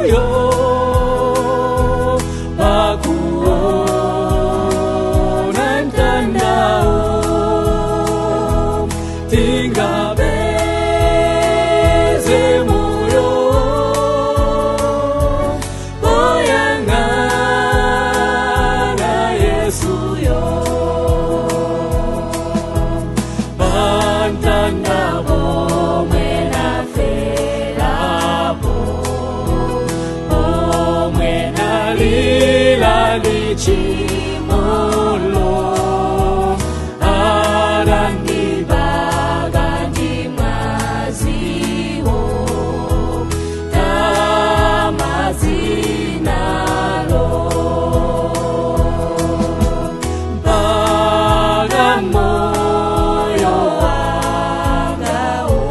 Yesuyo pakuona mtandao tingapeze moyo poyang'ana Yesuyo pamtanda pomwe naferapo pomwe nalila lichimolo arandibaka ndi mwaziwo tamazinalo mpaka moyo wangawo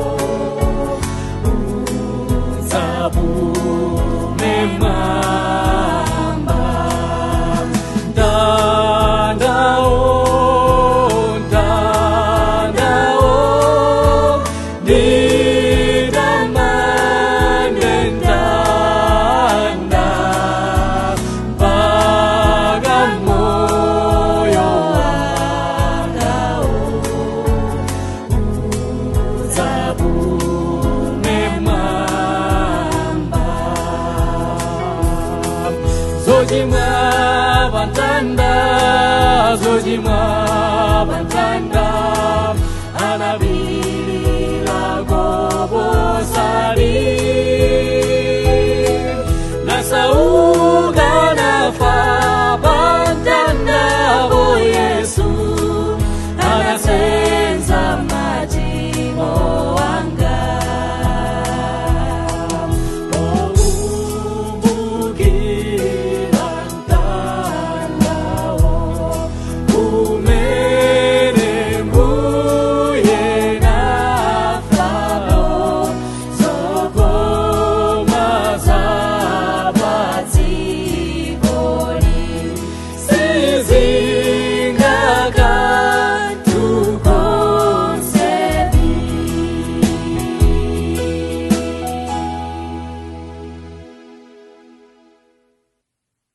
udzapume mwamba mtandao mtandao nditamande mtanda mpaka moyo wangawo udzapume mwamba zochimwa pamtanda zochimwa pamtanda anapirira.